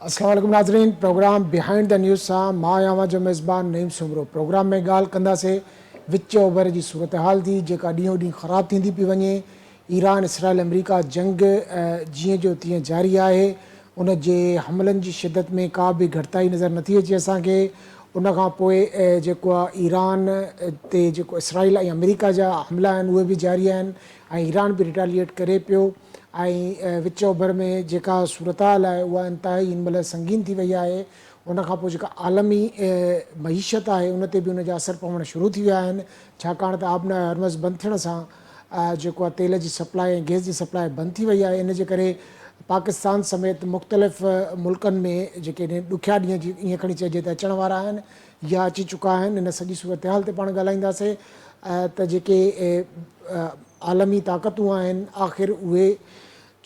السلام عليڪم ناظرين پروگرام بيهائنڊ the news سان مان آهيان اوهان جو ميزبان نعيم سومرو پروگرام ۾ ڳالهه ڪنداسين وچ اوڀر جي صورتحال جي جيڪا ڏينهون ڏينهن خراب ٿيندي پئي وڃي ايران اسرائيل آمريڪا جنگ جيئن جو تيئن جاري آهي، ان جي حملن جي شدت ۾ ڪا به گهٽتائي نظر نٿي اچي اسان کي، ان کان پوء جيڪو آهي ايران تي جيڪو اسرائيل ۽ آمريڪا جا حملا آهن اهي به جاري آهن ۽ ايران به ريٽاليئيٽ ڪري پيو ۽ وچ اوڀر ۾ جيڪا صورتحال آهي اها انتهائي هن مهل سنگين ٿي وئي آهي، ان کان پوء جيڪا عالمي معيشت آهي ان تي به ان جا اثر پوڻ شروع ٿي ويا آهن ڇاڪاڻ ته آبناء هرمز بند ٿيڻ سان جيڪو آهي تيل جي سپلاء ۽ گئس جي سپلاء بند ٿي وئي آهي ان جي ڪري پاڪستان سميت مختلف ملڪن ۾ جيڪي ڏکيا ڏينهن جي ائين کڻي چئجي ته اچڻ وارا آهن يا اچي چڪا آهن ان سڄي صورتحال تي پاڻ ڳالهائينداسين ته جيڪي عالمي طاقتون آهن آخر اهي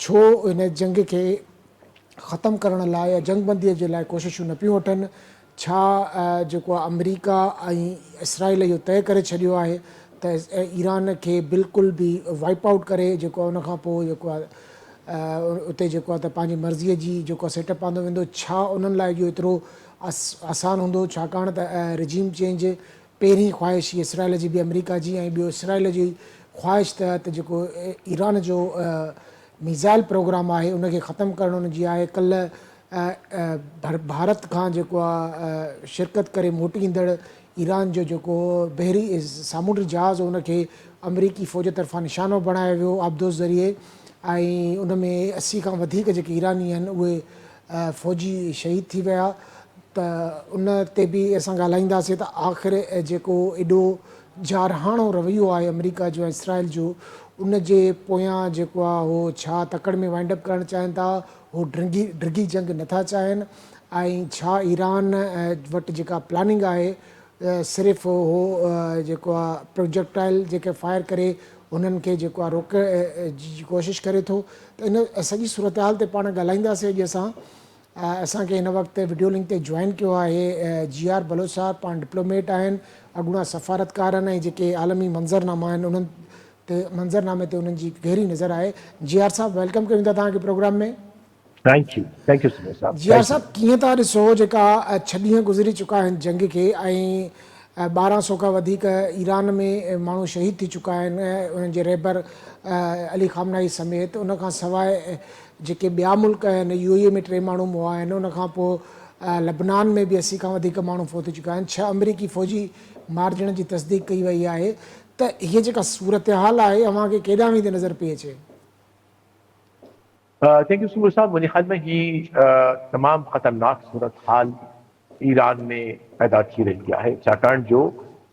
ڇو هن جنگ کي ختم ڪرڻ لاء يا جنگ بندي جي لاء ڪوششون نه پيون وٺن ڇا جيڪو آهي آمريڪا ۽ اسرائيل اهو طئي ڪري ڇڏيو آهي ته ايران کي بلڪل به وائپ آئوٽ ڪري جيڪو آهي ان کان پوء جيڪو آهي اتي جيڪو آهي ته پنهنجي مرضي جي جيڪو آهي سيٽ اپ آندو ويندو ڇا انهن لاء اهو ايترو آسان هوندو ڇاڪاڻ ته رجيم چينج پهرين خواهش هئي اسرائيل جي به آمريڪا جي ۽ ٻيو اسرائيل جي خواهش تحت جيڪو ايران جو ميزائل پروگرام آهي ان کي ختم ڪرڻ ان جي آهي ڪلهه ڀارت کان جيڪو آ شرڪت ڪري موٽي ايندڙ ايران جو جيڪو بحري سامونڊي جهاز هو ان کي آمريڪي فوج طرفان نشانو بڻايو ويو آبدوز ذريعي ۽ ان ۾ 80 کان وڌيڪ جيڪي ايراني آهن اهي فوجي شهيد ٿي ويا ته ان تي به اسان ڳالهائينداسين ته آخر جيڪو ايڏو جارحاڻو رويو آهي آمريڪا جو ۽ اسرائيل جو ان جي پويان جيڪو آ هو ڇا تڪڙ ۾ وائنڊ اپ ڪرڻ چاهين ٿا هو ڊگهي ڊگهي جنگ نٿا چاهين ۽ ڇا ايران وٽ جيڪا پلاننگ آهي صرف هو جيڪو آ پروجيڪٽائل جيڪي فائر ڪري انهن کي جيڪو آ روڪڻ جي ڪوشش ڪري ٿو ته ان سڄي صورتحال تي پاڻ ڳالهائينداسين اڄ اسان اسان کي هن وقت وڊيو لنڪ تي جوائن ڪيو آهي جي آر بلوچ صاحب پاڻ ڊپلوميٽ آهن اڳوڻا سفارتڪار آهن ۽ جيڪي عالمي منظرناما آهن انهن تي منظرنامي تي انهن جي گهري نظر آهي جي آر صاحب welcome ڪيون ٿا توهان کي programme ۾. Thank you thank you Soomro صاحب جي آر صاحب ڪيئن ٿا ڏسو جيڪا ڇهه ڏينهن گذري چڪا آهن جنگ کي ۽ 12 سو کان وڌيڪ ايران ۾ ماڻهو شهيد ٿي چڪا آهن انهن جي رهبر علي خامنائي سميت ان کان سواء جيڪي ٻيا ملڪ آهن يو اي ۾ ٽي ماڻهو مئا آهن ان کان پوء لبنان ۾ به 80 کان وڌيڪ ماڻهو فوت ٿي چڪا آهن ڇهه آمريڪي فوجي مارجڻ جي تصديق ڪئي وئي آهي ته هيء جيڪا صورتحال آهي اوهان کي ڪيڏانهن ويندي نظر پئي اچي؟ Thank you Soomro صاحب منهنجي خيال ۾ هي تمام خطرناڪ صورتحال ايران ۾ پيدا ٿي رهي آهي ڇاڪاڻ جو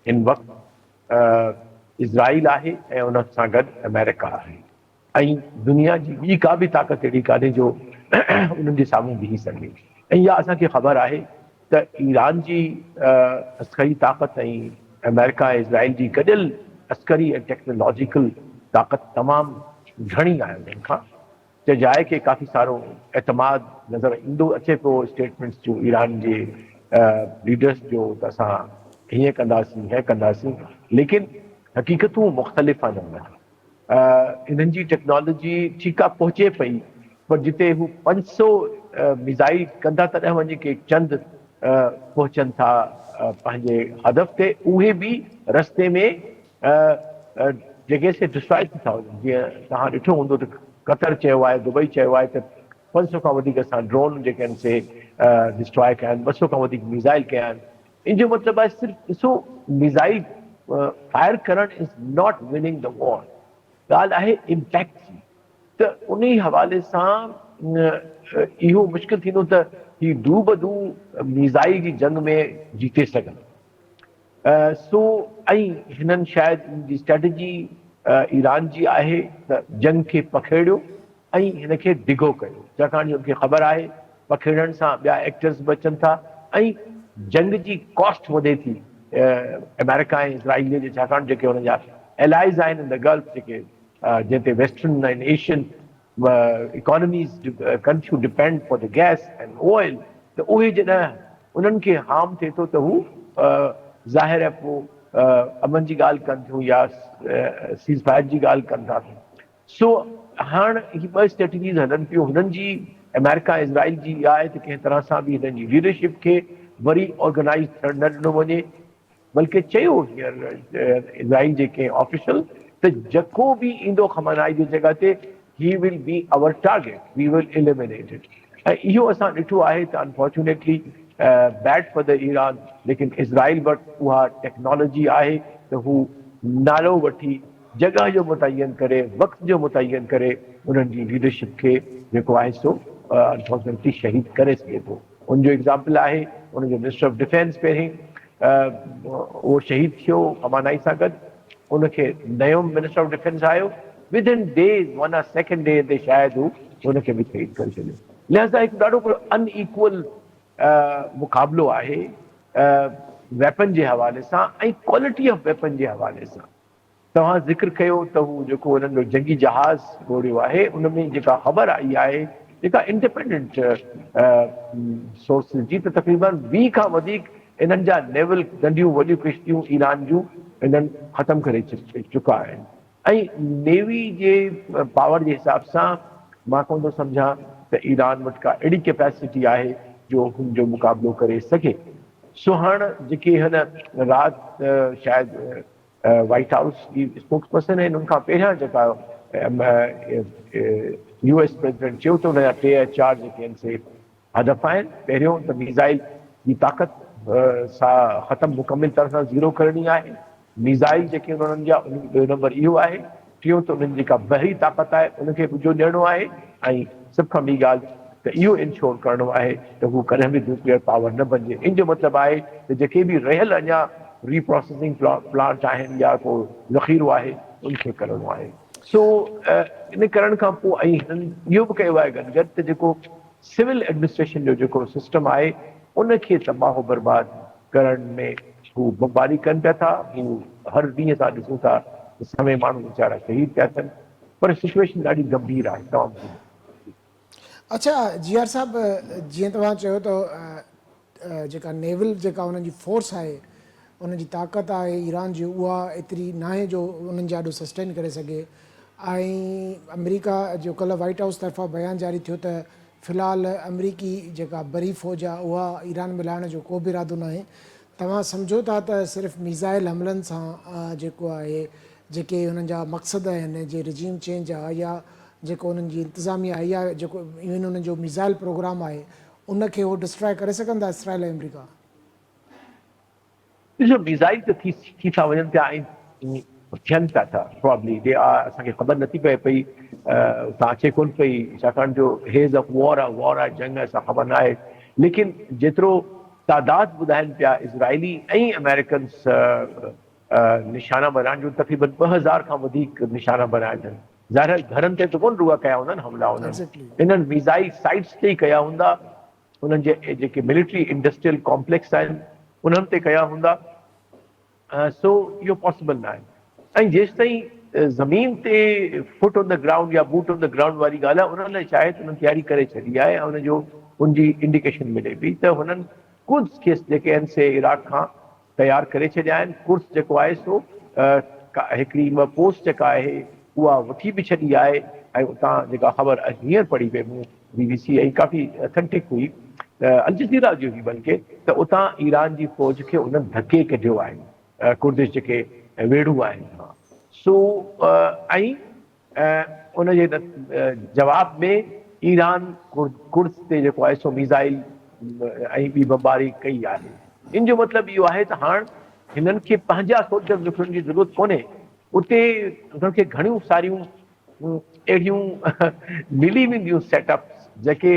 هن وقت اسرائيل آهي ۽ ان سان گڏ آمريڪا آهي ۽ دنيا جي ٻي ڪا به طاقت اهڙي ڪانهي جو انهن جي سامهون بيهي سگهي ۽ اها اسان کي خبر آهي ته ايران جي عسڪري طاقت ۽ آمريڪا ۽ اسرائيل جي گڏيل عسڪري ۽ ٽيڪنالاجيڪل طاقت تمام گهڻي آهي انهن کان ته جاء کي ڪافي سارو اعتماد نظر ايندو اچي پيو اسٽيٽمينٽس جو ايران جي ليڊرس جو ته اسان هيئن ڪنداسين هيئن ڪنداسين ليڪن حقيقتون مختلف آهن ان کان انهن جي ٽيڪنالاجي ٺيڪ آ پهچي پئي پر جتي هو 500 ميزائل ڪندا تڏهن وڃي ڪي چند پهچن ٿا پنهنجي هدف تي اهي به رستي ۾ جيڪي سي ڊسٽرائي ٿي ٿا وڃن جيئن توهان ڏٺو هوندو ته قطر چيو آهي دبئي چيو آهي ته 500 کان وڌيڪ اسان ڊرون جيڪي آهن سي ڊسٽرائي ڪيا آهن 200 کان وڌيڪ ميزائل ڪيا آهن ان جو مطلب آهي صرف ڏسو ميزائل فائر ڪرڻ از not winning the وار ڳالهه آهي امپيڪٽ جي ته انهي حوالي سان اهو مشڪل ٿيندو ته هي دوبدو ميزائل جي جنگ ۾ جيتي سگهن سو ۽ هنن شايد ان جي اسٽريٽجي ايران جي آهي ته جنگ کي پکيڙيو ۽ هن کي ڊگهو ڪيو ڇاڪاڻ جو ان کي خبر آهي پکيڙڻ سان ٻيا ايڪٽرز به اچن ٿا ۽ جنگ جي ڪاسٽ وڌي ٿي آمريڪا ۽ اسرائيل جي ڇاڪاڻ جيڪي انهن جا الائز آهن ان دا گلف جيڪي جنهن تي ويسٽرن ۽ ايشين اڪانوميز ڪن ٿيون depend for the gas ۽ oil ته اهي جڏهن انهن کي هارم ٿئي ٿو ته هو ظاهر آهي پوء امن جي ڳالهه ڪن ٿيون يا سيز فائر جي ڳالهه ڪن ٿا. سو هاڻ هي ٻه اسٽريٽجيز هلن پيون هنن جي آمريڪا ۽ اسرائيل جي اها آهي ته ڪنهن طرح سان به هنن جي ليڊرشپ کي وري آرگنائيز ٿيڻ نه ڏنو وڃي. بلڪه چيو هينئر اسرائيل جي ڪنهن آفيشل ته جيڪو به ايندو خمانائي جي جڳهه تي he will be our target we will eliminate it ۽ اهو اسان ڏٺو آهي ته unfortunately bad for the Iran ليڪن اسرائيل وٽ اها ٽيڪنالاجي آهي ته هو نالو وٺي جڳهه جو متعين ڪري وقت جو متعين ڪري انهن جي ليڊرشپ کي جيڪو آهي سو انفارچونيٽلي شهيد ڪري سگهي ٿو. ان جو ايگزامپل آهي ان جو منسٽر آف ڊفينس پهرين اهو شهيد ٿيو امانائي سان گڏ ان کي نيو منسٽر آف ڊفينس آيو with in days one or second day تي شايد هو ان کي به شهيد ڪري ڇڏيو لهذا هڪ ڏاڍو ان ايڪول مقابلو آهي ويپن جي حوالي سان ۽ ڪوالٽي آف ويپن جي حوالي سان. توهان ذڪر ڪيو ته هو جيڪو انهن جو جنگي جهاز ٻوڙيو آهي ان ۾ جيڪا خبر آئي آهي جيڪا انڊيپينڊنٽ سورسز جي ته تقريبن 20 کان وڌيڪ انهن جا نيول ننڍيون وڏيون ڪشتيون ايران جون انهن ختم ڪري چڪا آهن ۽ نيوي جي پاور جي حساب سان مان ڪونه ٿو سمجهان ته ايران وٽ ڪا اهڙي ڪيپيسٽي آهي جو هن جو مقابلو ڪري سگهي سو هاڻ جيڪي هن رات شايد وائيٽ هائوس جي اسپوڪس پرسن آهن ان کان پهريان جيڪا يو ايس پريزيڊنٽ چيو ته ان جا ٽي يا چار جيڪي آهن سي هدف آهن پهريون ته ميزائل جي طاقت سا ختم مڪمل طرح سان زيرو ڪرڻي آهي ميزائل جيڪي آهن انهن جا ان ٻيو نمبر اهو آهي ٽيون ته انهن جي جيڪا بحري طاقت آهي ان کي ٻجو ڏيڻو آهي ۽ سڀ کان ٻي ڳالهه ته اهو انشور ڪرڻو آهي ته هو ڪڏهن به نيوڪليئر پاور نه بنجي ان جو مطلب آهي ته جيڪي به رهيل اڃا ري پراسيسنگ پلانٽ آهن يا ڪو ذخيرو آهي ان کي ڪرڻو آهي سو ان ڪرڻ کان پوء ۽ هنن اهو به ڪيو آهي گڏ گڏ ته جيڪو سول ايڊمنسٽريشن جو جيڪو سسٽم آهي ان کي تباهه و برباد ڪرڻ ۾ هو بمباري ڪن پيا ٿا هو هر ڏينهن اسان ڏسون ٿا ته سوين ماڻهو ويچارا شهيد پيا ٿين پر سچويشن ڏاڍي گنڀير آهي تمام گنڀير. اڇا جي آر صاحب جيئن توهان چيو ته جيڪا نيول جيڪا انهن جي فورس آهي انهن جي طاقت آهي ايران جي اها ايتري ناهي جو انهن جي آڏو سسٽين ڪري سگهي ۽ آمريڪا جو ڪلهه وائيٽ هائوس طرفان بيان جاري ٿيو ته في الحال آمريڪي جيڪا بري فوج آهي اها ايران ۾ لاهڻ جو ڪو به ارادو ناهي توهان سمجهو ٿا ته صرف ميزائل حملن سان جيڪو آهي جيڪي انهن جا مقصد آهن جي رجيم چينج آهي يا جيڪو انهن جي انتظاميه آهي يا جيڪو ايون انهن جو ميزائل پروگرام آهي ان کي هو ڊسٽرائي ڪري سگهندا اسرائيل ۽ آمريڪا؟ ڏسو ميزائل ته ٿي ٿي ٿا وڃن پيا ۽ ٿين پيا ٿا پرابلي the آر اسان کي خبر نٿي پئي پئي اتان اچي ڪون پئي ڇاڪاڻ جو هيز آف وار آ وار آ جنگ آ سا خبر نه آهي ليڪن جيترو تعداد ٻڌائن پيا اسرائيلي ۽ آمريڪنس نشانا بنائڻ جو تقريبن 2000 کان وڌيڪ نشانا بنايا اٿن ظاهر آهي گهرن تي ته ڪونه رڳا ڪيا هوندا حملا انهن انهن ميزائل سائيٽس تي ئي ڪيا هوندا انهن جي جيڪي ملٽري انڊسٽريل ڪامپليڪس آهن انهن تي ڪيا هوندا سو اهو پاسبل نه آهي ۽ جيستائين زمين تي فٽ آن the ground يا بوٽ آن the ground واري ڳالهه آهي انهن لاء شايد انهن تياري ڪري ڇڏي آهي ۽ ان جو ان جي انڊيڪيشن ملي پئي ته هنن قدس کي جيڪي آهن سي عراق کان تيار ڪري ڇڏيا آهن، ڪرس جيڪو آهي سو هڪڙي ٻه پوسٽ جيڪا آهي اها وٺي به ڇڏي آهي ۽ اتان جيڪا خبر هينئر پڙهي پئي مون بي بي سي ۽ ڪافي اٿنٽڪ هئي الجزيره جي هئي بلڪه ته اتان ايران جي فوج کي انهن ڌڪي ڪڍيو آهي ڪردش جيڪي ويڙهو آهن سو ۽ ان جي جواب ۾ ايران قدس تي جيڪو آهي سو ميزائل ۽ ٻي بمباري ڪئي آهي. ان جو مطلب اهو آهي ته هاڻ هنن کي پنهنجا سولجرز رکڻ جي ضرورت ڪونهي. اتي هنن کي گهڻيون ساريون اهڙيون ملي وينديون سيٽ اپس جيڪي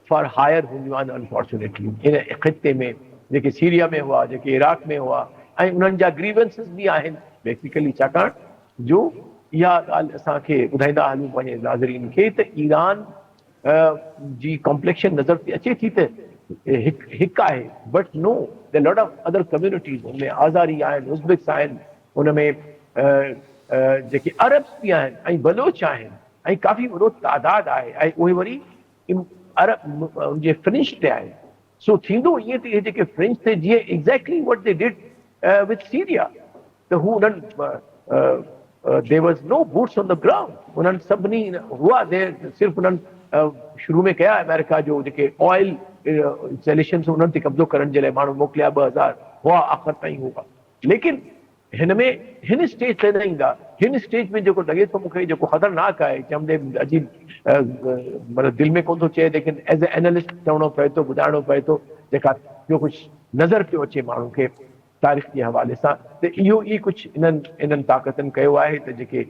فار هائر هونديون آهن انفارچونيٽلي ان خطي ۾ جيڪي سيريا ۾ هئا جيڪي عراق ۾ هئا ۽ انهن جا گريونسز به آهن بيسيڪلي ڇاڪاڻ جو اها ڳالهه اسان کي ٻڌائيندا هلون پنهنجي ناظرين کي ته ايران جي ڪمپليڪشن نظر ٿي اچي ٿي ته هڪ هڪ آهي but no the lot of other communities ان ۾ آزاري آهن ازبڪس آهن ان ۾ جيڪي عربس به آهن ۽ بلوچ آهن ۽ ڪافي وڏو تعداد آهي ۽ اهي وري عرب ان جي فرنج تي آهن سو ٿيندو ائين ته اهي جيڪي فرنج تي جيئن exactly what they did with Syria ته هو انهن there was no boots on the ground انهن سڀني هئا صرف انهن شروع ۾ ڪيا آمريڪا جو جيڪي آئل انسٽاليشنز انهن تي قبضو ڪرڻ جي لاء ماڻهو موڪليا 2000 هئا آخر تائين هئا ليڪن هن ۾ هن اسٽيج تي نه ايندا هن اسٽيج ۾ جيڪو لڳي ٿو مونکي جيڪو خطرناڪ آهي چوندي عجيب مطلب دل ۾ ڪون ٿو چئي ليڪن ايز اي اينالسٽ چوڻو پئي ٿو ٻڌائڻو پئي ٿو جيڪا جو ڪجهه نظر پيو اچي ماڻهو کي تاريخ جي حوالي سان ته اهو ئي ڪجهه انهن انهن طاقتن ڪيو آهي ته جيڪي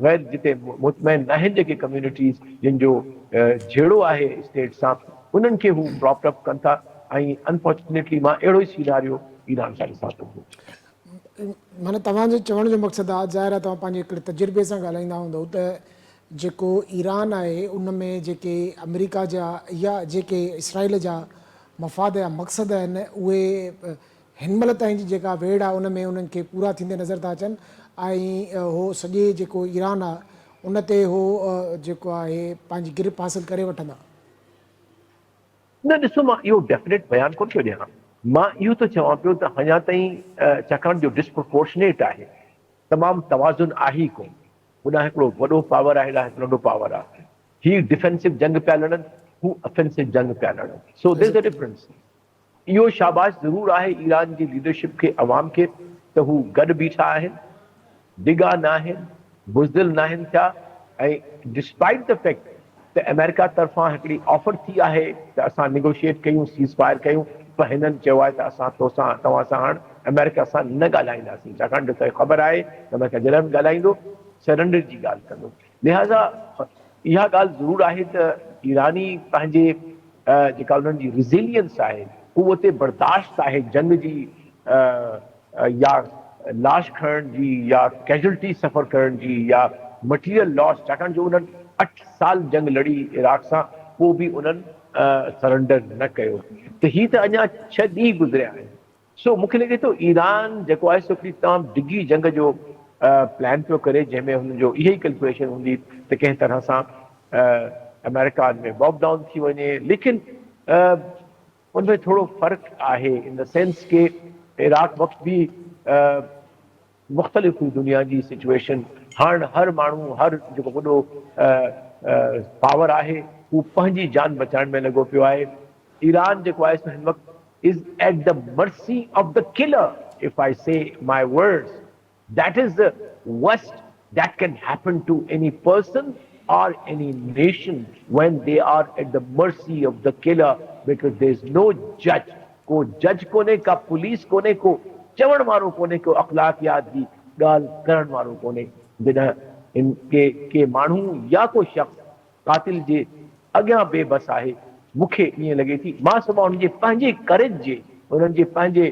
غير جتي مطمئن ناهن جيڪي ڪميونٽيز جن جو جهيڙو آهي اسٽيٽ سان انهن کي هو پراپڊ اپ ڪن ٿا ۽ انفارچونيٽلي مان اهڙو ئي سيناريو ايران سان ڏسان ٿو. معنيٰ توهان جي چوڻ جو مقصد آهي ظاهر آهي توهان پنهنجي هڪڙي تجربي سان ڳالهائيندا هوندؤ ته جيڪو ايران آهي ان ۾ جيڪي آمريڪا جا يا جيڪي اسرائيل جا مفاد يا مقصد آهن اهي هن مهل تائين جي جيڪا ويڙهه آهي ان ۾ انهن کي پورا ٿيندي نظر ٿا اچن ۽ هو سڄي جيڪو ايران آهي ان تي هو جيڪو آهي پنهنجي گرپ حاصل ڪري وٺندا. نه ڏسو مان اهو ڊيفنيٽ بيان ڪونه پيو ڏيان مان اهو ٿو چوان پيو ته اڃا تائين ڇاڪاڻ جو ڊسپروپورشنيٽ آهي تمام توازن آهي ئي ڪونه هوڏانهن هڪڙو وڏو پاور آهي هيڏانهن هڪ ننڍو پاور آهي هي ڊفينسو جنگ پيا لڙن هو افينسو جنگ پيا لڙن سو دير از ا ڊفرنس اهو شاباش ضرور آهي ايران جي ليڊرشپ کي عوام کي ته هو گڏ بيٺا آهن، ڊگا ناهن، بزدل ناهن ٿيا ۽ ڊسپائيٽ the fact ته آمريڪا طرفان هڪڙي آفر ٿي آهي ته اسان نيگوشيئيٽ ڪيون سيز فائر ڪيون پر هنن چيو آهي ته اسان توسان توهان سان هاڻ آمريڪا سان نه ڳالهائينداسين ڇاڪاڻ جو توکي خبر آهي ته آمريڪا جڏهن به ڳالهائيندو سرينڊر جي ڳالهه ڪندو لهذا اها ڳالهه ضرور آهي ته ايراني پنهنجي جيڪا انهن جي ريزيلينس آهي، قوت برداشت آهي جنگ جي يا لاش کڻڻ جي يا ڪيجولٽي سفر ڪرڻ جي يا مٽيريل لاس ڇاڪاڻ جو انهن اٺ سال جنگ لڙي عراق سان پوء به انهن سرنڊر نه ڪيو ته هي ته اڃا ڇهه ڏينهن گذريا آهن. سو مون کي لڳي ٿو ايران جيڪو آهي سو هڪڙي تمام ڊگهي جنگ جو پلان پيو ڪري جنهن ۾ هن جو اها ئي ڪلڪوليشن هوندي ته ڪنهن طرح سان آمريڪا ان ۾ باڪ ڊائون ٿي وڃي ليڪن ان ۾ ٿورو فرق آهي ان the sense ڪي عراق وقت به مختلف هئي دنيا جي سچوئيشن هاڻ هر ماڻهو هر جيڪو وڏو پاور آهي هو پنهنجي جان بچائڻ ۾ لڳو پيو آهي ايران جيڪو آهي سو هن وقت is at the mercy of the killer if I say my words that is the worst that can happen to any person or any nation when they are at the mercy of the killer because there is no جج ڪو جج ڪونهي، ڪا police ڪونهي، ڪو چوڻ وارو ڪونهي، ڪو اخلاقيات جي ڳالهه ڪرڻ وارو ڪونهي. جڏهن ڪي ڪي ماڻهو يا ڪو شخص قاتل جي اڳيان بي بس آهي، مون کي ائين لڳي ٿي مان سڀان انهن جي پنهنجي ڪريج جي، انهن جي پنهنجي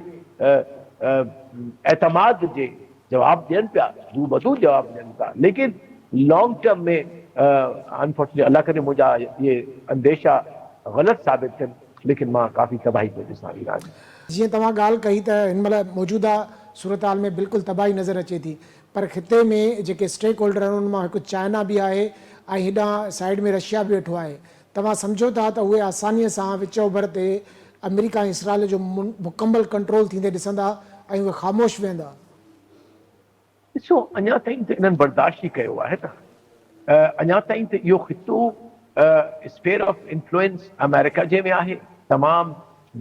اعتماد جي جواب ڏين پيا، دوبدو جواب ڏين پيا، ليڪن لانگ ٽرم ۾ انفارچونيٽلي الله ڪري منهنجا اهي انديشا غلط ثابت ٿين. ليڪن مان ڪافي تباهي پيو ڏسان ايران جي. جيئن توهان ڳالهه ڪئي ته هن مهل موجوده صورتحال ۾ بلڪل تباهي نظر اچي ٿي پر خطي ۾ جيڪي اسٽيڪ هولڊر آهن انهن مان هڪ چائنا به آهي ۽ هيڏانهن سائيڊ ۾ رشيا به ويٺو آهي توهان سمجهو ٿا ته اهي آسانيء سان وچ اوڀر تي آمريڪا ۽ اسرائيل جو مڪمل ڪنٽرول ٿيندي ڏسندا ۽ اهي خاموش ويهندا؟ ڏسو اڃا تائين ته انهن برداشت ئي ڪيو آهي نه اڃا تائين ته اهو خطو اسفيئر آف انفلوئنس آمريڪا جي ۾ آهي تمام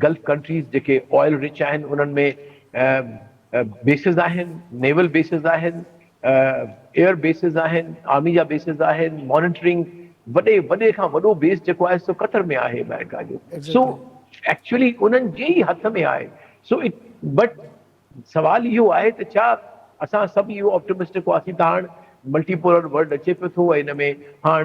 گلف ڪنٽريز جيڪي آئل رچ آهن انهن ۾ بيسز آهن نيول بيسز آهن ايئر بيسز آهن آرمي جا بيسز آهن مانيٽرنگ وڏي وڏي کان وڏو بيس جيڪو آهي سو قطر ۾ آهي آمريڪا جو سو ايڪچولي انهن جي ئي هٿ ۾ آهي سو بٽ سوال اهو آهي ته ڇا اسان سڀ اهو آپٽمسٽڪ هئاسين ته هاڻ ملٽي پولر ورلڊ اچي پيو ٿو ۽ ان ۾ هاڻ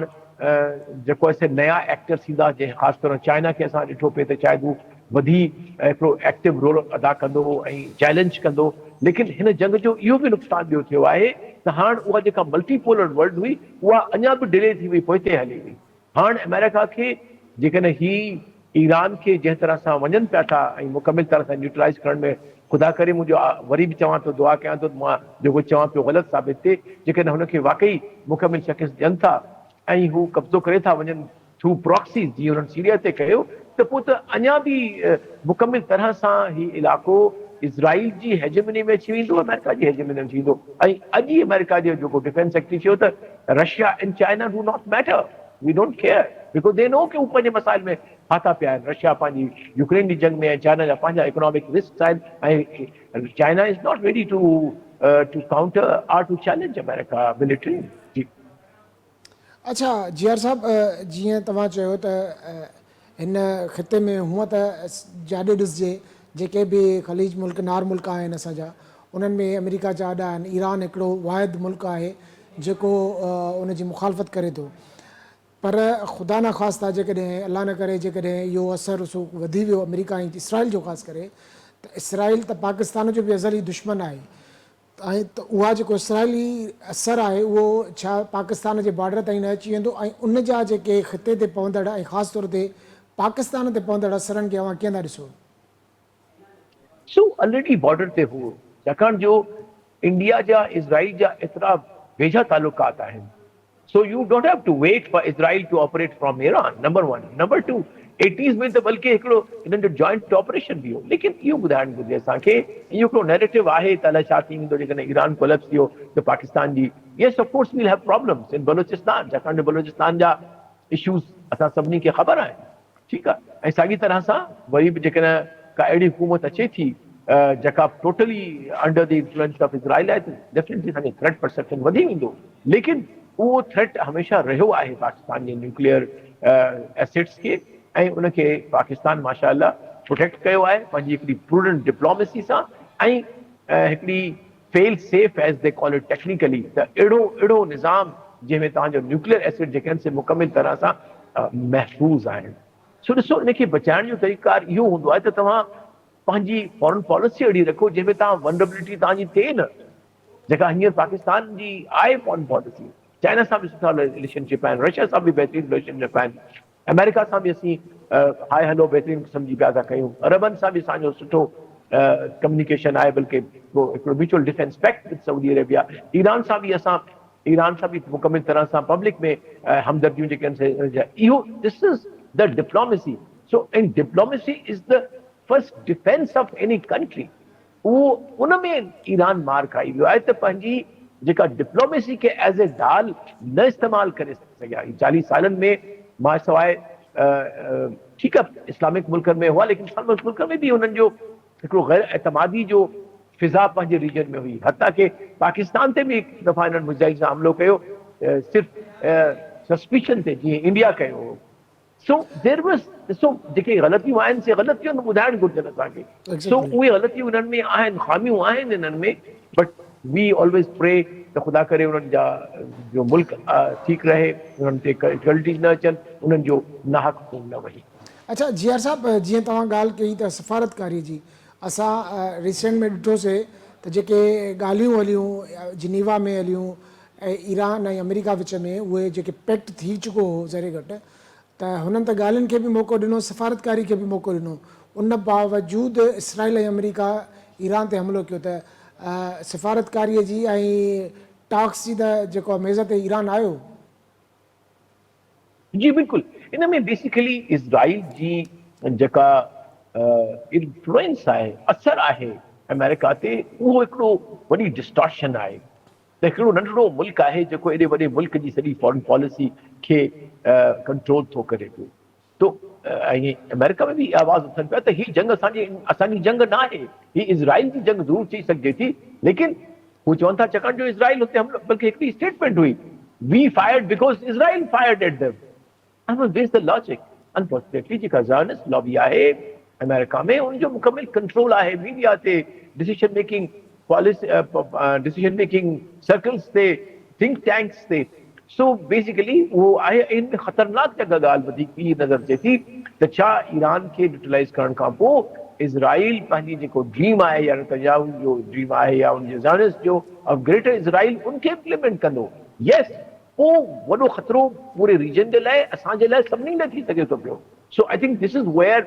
جيڪو آهي سي نيا ايڪٽرس ايندا جنهن خاص طور چائنا کي اسان ڏٺو پئي ته شايد هو وڌي هڪڙو ايڪٽو رول ادا ڪندو ۽ چئلينج ڪندو ليڪن هن جنگ جو اهو به نقصان ٻيو ٿيو آهي ته هاڻ اها جيڪا ملٽي پولر ورلڊ هئي اها اڃا به ڊلي ٿي وئي پوئتي هلي وئي هاڻ آمريڪا کي جيڪڏهن هي ايران کي جنهن طرح سان وڃن پيا ٿا ۽ مڪمل طرح سان نيوٽرلائيز ڪرڻ ۾ خدا ڪري منهنجو وري به چوان ٿو دعا ڪيان ٿو ته مان جيڪو چوان پيو غلط ثابت ٿئي جيڪڏهن هن کي واقعي مڪمل شڪست ڏين ٿا ۽ هو قبضو ڪري ٿا وڃن ٿرو پراڪسيز جيئن انهن سيريا تي ڪيو ته پوء ته اڃا به مڪمل طرح سان هي علائقو اسرائيل جي هيجمني ۾ اچي ويندو آمريڪا جي هيجمني ۾ اچي ويندو ۽ اڄ ئي آمريڪا جي جيڪو ڊفينس سيڪريٽري چيو ته Russia and China do not matter we don't care. Because the نو ڪي هو پنهنجي مسائل ۾ ڦاٿا پيا آهن رشيا پنهنجي يوڪرين جي جنگ ۾ ۽ چائنا جا پنهنجا اڪنامڪ رسڪس آهن ۽ China is not ready to to counter or to challenge America military جي. اڇا جي آر صاحب جيئن توهان چيو ته هن خطي ۾ هونء ته جاڏي ڏسجي جيڪي به خليج ملڪ نار ملڪ آهن اسان جا انهن ۾ آمريڪا جا اڏا آهن ايران هڪڙو واحد ملڪ آهي جيڪو ان جي مخالفت ڪري ٿو پر خدا نخواسته جيڪڏهن الله نه ڪري جيڪڏهن اهو اثر رسوخ وڌي ويو آمريڪا ۽ اسرائيل جو خاص ڪري ته اسرائيل ته پاڪستان جو به ازلي دشمن آهي ۽ ته اها جيڪو اسرائيلي اثر آهي اهو ڇا پاڪستان جي بارڊر تائين نه اچي ويندو ۽ ان جا جيڪي خطي تي پوندڙ ۽ خاص طور تي پاڪستان تي پوندڙ اثرن کي اوهان ڪيئن ٿا ڏسو؟ سو الريڊي بارڊر تي هو ڇاڪاڻ جو انڊيا جا اسرائيل جا ايترا ويجها تعلقات آهن so you don't have to wait for Israel to operate from Iran number one number two eighties ۾ ته بلڪه هڪڙو هنن جو جوائنٽ آپريشن به هو ليڪن اهو ٻڌائڻ گهرجي اسان کي اهو هڪڙو نيريٽو آهي ته الائي ڇا ٿي ويندو جيڪڏهن ايران ڪولپس ٿيو ته پاڪستان جي yes of course we'll have problems in Balochistan ڇاڪاڻ جو بلوچستان جا اشوز اسان سڀني کي خبر آهن ٺيڪ آ ۽ ساڳي طرح سان وري به جيڪڏهن ڪا اهڙي حڪومت اچي ٿي جيڪا totally under the influence of Israel آهي ته ڊيفنيٽلي اسان جو ٿريٽ پرسيپشن وڌي ويندو ليڪن اهو ٿريٽ هميشه رهيو آهي پاڪستان جي نيوڪليئر ايسيٽس کي ۽ ان کي پاڪستان ماشاء الله پروٽيڪٽ ڪيو آهي پنهنجي هڪڙي پروڊنٽ ڊپلوميسي سان ۽ هڪڙي fail safe as they call it technically ته اهڙو اهڙو نظام جنهن ۾ توهان جو نيوڪليئر ايسيٽ جيڪي آهن سي مڪمل طرح سان محفوظ آهن. سو ڏسو ان کي بچائڻ جو طريقه ڪار اهو هوندو آهي ته توهان پنهنجي فارن پاليسي اهڙي رکو جنهن ۾ توهان ونربلٽي توهان جي ٿئي نه جيڪا هينئر پاڪستان جي آهي فارن پاليسي چائنا سان به سٺا رليشن شپ آهن رشيا سان به بهترين رليشن شپ آهن آمريڪا سان به اسين هاء هلو بهترين قسم جي پيا ٿا ڪيون، عربن سان به اسان جو سٺو ڪميونيڪيشن آهي بلڪه هڪڙو mutual defence pact with Saudi Arabia, Iran سان به اسان ايران سان به مڪمل طرح سان پبلڪ ۾ همدرديون جيڪي آهن سي اهو this is the diplomacy so and diplomacy is the first defence of any country اهو ان ۾ ايران مار کائي ويو آهي ته پنهنجي جيڪا ڊپلوميسي کي ايز اي ڍال نه استعمال ڪري سگهيا. هي 40 سالن ۾ مان سواء ٺيڪ آهي اسلامڪ ملڪن ۾ هئا ليڪن اسلامڪ ملڪن ۾ به انهن جو هڪڙو غير اعتمادي جو فضا پنهنجي ريجن ۾ هئي حتيٰ ڪي پاڪستان تي به هڪ دفعا انهن مزائل سان حملو ڪيو صرف سسپيشن تي جيئن انڊيا ڪيو هو. سو دير واز ڏسو جيڪي غلطيون آهن سي غلطيون آهن ٻڌائڻ گهرجن اسان کي سو اهي غلطيون انهن ۾ آهن خاميون آهن انهن ۾ بٽ we always پري ته خدا ڪري انهن جا جو ملڪ ٺيڪ رهي انهن تي ڪيجوئلٽيز نه اچن انهن جو ناحق خون نه وهي. اڇا جي آر صاحب جيئن توهان ڳالهه ڪئي ته سفارتڪاري جي اسان ريسينٽ ۾ ڏٺوسي ته جيڪي ڳالهيون هليون جنيوا ۾ هليون ۽ ايران ۽ آمريڪا وچ ۾ اهي جيڪي پيڪٽ ٿي چڪو هو ذري گهٽ ته هنن ته ڳالهين کي به موقعو ڏنو سفارتڪاري کي به موقعو ڏنو ان باوجود اسرائيل ۽ آمريڪا ايران تي حملو ڪيو ته سفارتڪاري جي ۽ ٽاڪس جي ته جيڪو ميز تي ايران آيو. جي بلڪل ان ۾ بيسيڪلي اسرائيل جي جيڪا انفلوئنس آهي اثر آهي آمريڪا تي اهو هڪڙو وڏي ڊسٽارشن آهي ته هڪڙو ننڍڙو ملڪ آهي جيڪو ايڏي وڏي ملڪ جي سڄي فارن پاليسي کي ڪنٽرول ٿو ڪري پيو تو ۽ آمريڪا ۾ به آواز اٿن پيا ته هي جنگ اسان جي اسان جي جنگ نه آهي هي اسرائيل جي جنگ ضرور چئي سگهجي ٿي ليڪن هو چون ٿا ڇاڪاڻ جو اسرائيل هتي حملو بلڪه هڪڙي اسٽيٽمينٽ هئي we fired because Israel fired at them I mean where's the logic unfortunately جيڪا زائنسٽ لابي آهي آمريڪا ۾ ان جو مڪمل ڪنٽرول آهي ميڊيا تي decision making policy decision making circles تي ٿنڪ ٽينڪس تي سو بيسيڪلي اهو آهي ۽ ان ۾ خطرناڪ جيڪا ڳالهه وڌيڪ هي نظر اچي ٿي ته ڇا ايران کي نيوٽرلائز ڪرڻ کان پوء اسرائيل پنهنجي جيڪو ڊريم آهي يا نتنياهو جو ڊريم آهي يا ان جي زائنسٽ جو آف گريٽر اسرائيل ان کي امپليمينٽ ڪندو يس پوء وڏو خطرو پوري ريجن جي لاء اسان جي لاء سڀني لاء ٿي سگهي ٿو پيو so I think this is where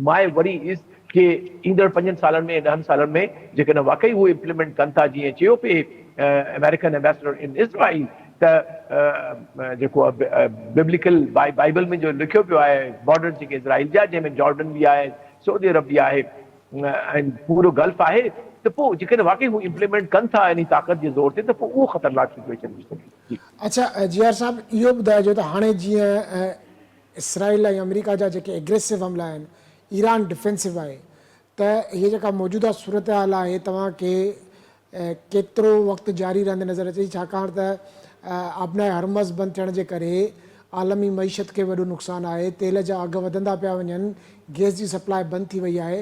my worry is ڪي ايندڙ پنجن سالن ۾ ڏهن سالن ۾ جيڪڏهن واقعي هو امپليمينٽ ڪن ٿا جيئن چيو پئي آمريڪن ايمبيسڊر ان اسرائيل ته جيڪو ببليڪل بائبل ۾ جو لکيو پيو آهي بارڊرز جيڪي اسرائيل جا جنهن ۾ جارڊن به آهي سعودي عرب به آهي ۽ پورو گلف آهي ته پوء جيڪڏهن واقعي هو امپليمينٽ ڪن ٿا انهي طاقت جي زور تي ته پوء اهو خطرناڪ سچوئيشن ٿي سگهي ٿي. اڇا جي آر صاحب اهو ٻڌائجو ته هاڻي جيئن اسرائيل ۽ آمريڪا جا جيڪي ايگريسو حملا آهن ايران ڊفينسو آهي ته هيء جيڪا موجوده صورتحال آهي توهان کي ڪيترو وقت جاري رهندي نظر اچي ٿي ڇاڪاڻ ته آبناء هرمز بند ٿيڻ جي ڪري عالمي معيشت کي وڏو نقصان آهي، تيل جا اگهه وڌندا پيا وڃن، گئس جي سپلاء بند ٿي وئي آهي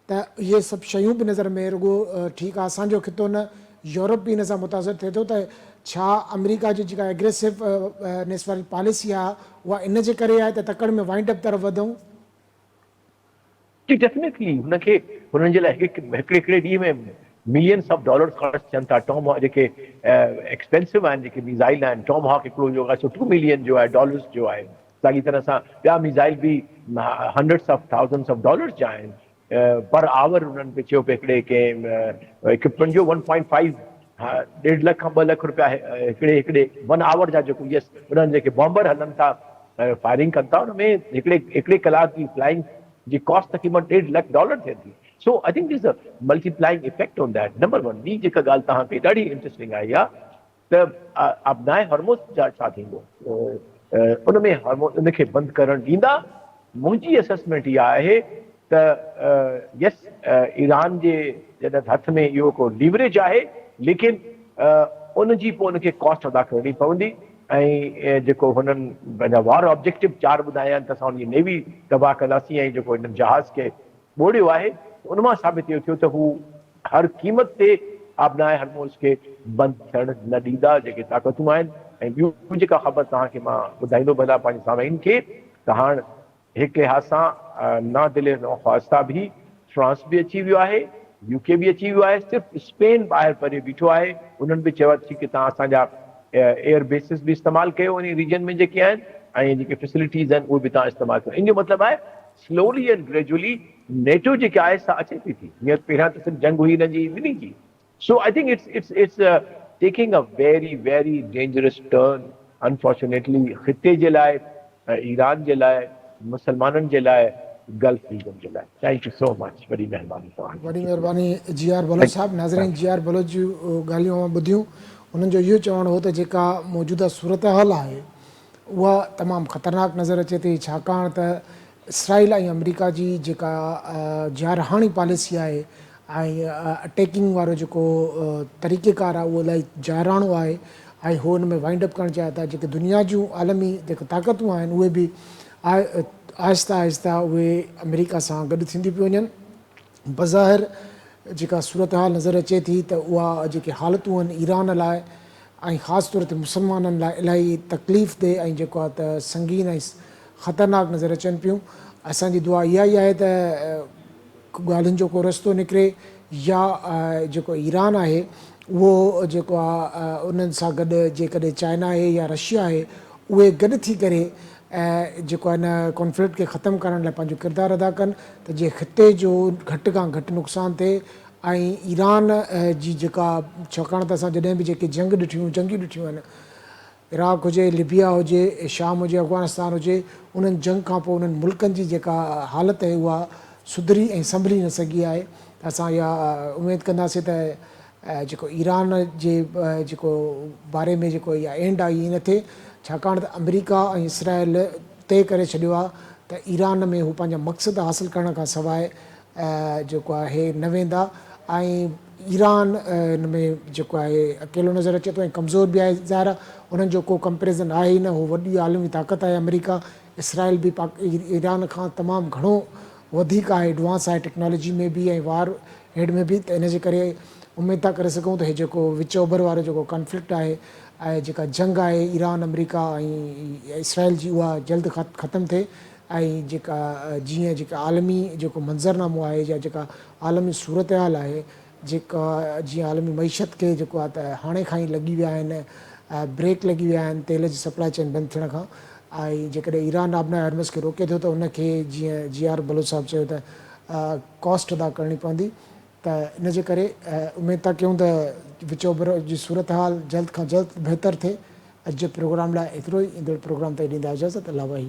ته اهي سڀ شيون به نظر ۾ رڳو ٺيڪ آهي اسان جو خطو نه يورپ به ان سان متاثر ٿئي ٿو ته ڇا آمريڪا جي جيڪا ايگريسو نيس واري پاليسي آهي اها ان جي ڪري آهي ته تڪڙ ۾ وائنڊ اپ طرف وڌون؟ جي ڊيفنيٽلي هن کي هنن جي لاء هڪ هڪڙي هڪڙي ڏينهن ۾ ملينس آف ڊالرز خرچ ٿين ٿا ٽام هاڪ جيڪي ايڪسپينسو آهن جيڪي ميزائل آهن ٽام هاڪ هڪڙو جو آهي سو ٽو ملين جو آهي ڊالرز جو آهي ساڳي طرح سان ٻيا ميزائل به hundreds of thousands of dollars جا آهن پر آور انهن پي چيو پي هڪڙي ڪنهن اڪوپمينٽ جو ون پوائنٽ فائيو ڏيڍ لک کان ٻه لک روپيا هڪڙي هڪڙي ون آور جا جيڪو يس انهن جيڪي بامبر هلن ٿا فائرنگ ڪن ٿا ان ۾ هڪڙي هڪڙي ڪلاڪ جي فلائنگ جي ڪاسٽ تقريبن ڏيڍ لک ڊالر ٿئي ٿي so I think this a multiplying effect on that number one ٻي جيڪا ڳالهه توهان کي ڏاڍي انٽرسٽنگ آهي اها ته آبناء هرمز جا ڇا ٿيندو ان ۾ هرمز ان کي بند ڪرڻ ڏيندا منهنجي اسسمينٽ اها آهي ته يس ايران جي جڏهن هٿ ۾ اهو ڪو ليوريج آهي ليڪن ان جي پوء ان کي ڪاسٽ ادا ڪرڻي پوندي ۽ جيڪو هنن پنهنجا وار آبجيڪٽو چار ٻڌايا آهن ته اسان ان جي نيوي تباهه ڪنداسين ۽ جيڪو هنن جهاز کي ٻوڙيو آهي ته ان مان ثابت اهو ٿيو ته هو هر قيمت تي آبناء هرمز کي بند ٿيڻ نه ڏيندا جيڪي طاقتون آهن ۽ ٻيون جيڪا خبر توهان کي مان ٻڌائيندو به هلان پنهنجي سامعين کي ته هاڻ هڪ لحاظ سان نا دل ناخواسته به فرانس به اچي ويو آهي، يو ڪي به اچي ويو آهي، صرف اسپين ٻاهر پري بيٺو آهي، انهن به چيو آهي ٺيڪ توهان اسان جا ايئر بيسز به استعمال ڪيو انهي ريجن ۾ جيڪي آهن ۽ جيڪي فيسلٽيز آهن اهي به توهان استعمال ڪيو ان جو مطلب آهي سلولي اينڊ گريجولي نيٽو جيڪا آهي سا اچي پئي ٿي هينئر پهريان ته صرف جنگ هئي انهن جي ٻنهي جي so I think it's it's it's taking a very very dangerous turn unfortunately خطي جي لاء ايران جي لاء مسلمانن جي لاء گلف ريجن جي لاء thank you سو مچ وڏي مهرباني توهان جي وڏي مهرباني جي آر بلوچ صاحب ناظرين جي آر بلوچ جون ڳالهيون اوهان ٻڌيون انهن جو اهو چوڻ هو ته جيڪا موجوده صورتحال آهي اها تمام خطرناڪ نظر اچي ٿي ڇاڪاڻ ته اسرائيل ۽ آمريڪا جي جيڪا جارحاڻي پاليسي آهي ۽ اٽيڪنگ وارو جيڪو طريقيڪار آهي اهو الاهي جارحاڻو آهي ۽ هو ان ۾ وائنڊ اپ ڪرڻ چاهي ٿا جيڪي دنيا جون عالمي جيڪي طاقتون آهن اهي به آهستي آهستي اهي آمريڪا سان گڏ ٿينديون پيون وڃن بظاهر جيڪا صورتحال نظر اچي ٿي ته اها جيڪي حالتون آهن ايران لاء ۽ خاص طور تي مسلمانن لاء الاهي تڪليف ده ۽ جيڪو آهي ته سنگين ۽ خطرناڪ نظر اچن پيون اسان جي دعا اها ئي آهي ته ڳالهين جو ڪو رستو نڪري يا جيڪو ايران آهي اهو جيڪو آهي انهن سان گڏ جيڪڏهن چائنا آهي يا رشيا آهي اهي گڏ ٿي ڪري جيڪو آهي ان ڪانفلڪٽ کي ختم ڪرڻ لاء پنهنجو ڪردار ادا ڪن ته جيئن خطي جو گهٽ کان گهٽ نقصان ٿئي ۽ ايران جي جيڪا ڇاڪاڻ ته اسان جڏهن به جيڪي جنگ ڏٺيون جنگيون ڏٺيون آهن عراق هجي، لبيا هجي، شام هجي، افغانستان هجي، انهن جنگ کان پوء انهن ملڪن جي جيڪا حالت آهي اها سڌري ۽ سنڀلي نه سگهي آهي ته اسان اها اميد ڪنداسين ته جيڪو ايران جي جيڪو باري ۾ جيڪو اها اينڊ آهي ائين نه ٿئي ڇاڪاڻ ته آمريڪا ۽ اسرائيل طئي ڪري ڇڏيو آهي ته ايران ۾ هو پنهنجا مقصد حاصل ڪرڻ کان سواء جيڪو آهي نه ويندا ۽ ايران ان ۾ جيڪو آهي اڪيلو نظر اچي ٿو ۽ ڪمزور به آهي ظاهر آهي انهن جو ڪو ڪمپيريزن آهي ئي نه هو وڏي عالمي طاقت آهي آمريڪا اسرائيل به پاڪ ايران کان تمام گهڻو وڌيڪ آهي ايڊوانس آهي ٽيڪنالاجي ۾ به ۽ وار هيڊ ۾ به ته ان جي ڪري اميد ٿا ڪري سگهون ته هي جيڪو وچ اوڀر وارو جيڪو ڪانفلڪٽ آهي ۽ جيڪا جنگ آهي ايران آمريڪا ۽ اسرائيل جي اها جلد ختم ٿئي ۽ جيڪا جيئن جيڪا عالمي جيڪو منظرنامو آهي يا جيڪا عالمي صورتحال آهي جيڪا جيئن عالمي معيشت کي جيڪو آهي ته هاڻي کان ئي لڳي ويا آهن بريڪ لڳي ويا آهن تيل جي سپلاء چين بند ٿيڻ کان ۽ جيڪڏهن ايران آبناء هرمز کي روڪي ٿو ته ان کي جيئن جي آر بلوچ صاحب چيو ته ڪاسٽ ادا ڪرڻي پوندي ته ان جي ڪري اميد ٿا ڪيون ته وچ اوڀر جي صورتحال جلد کان جلد بهتر ٿئي اڄ جي پروگرام لاء ايترو ئي ايندڙ پروگرام تائين ڏيندا اجازت الله واهي.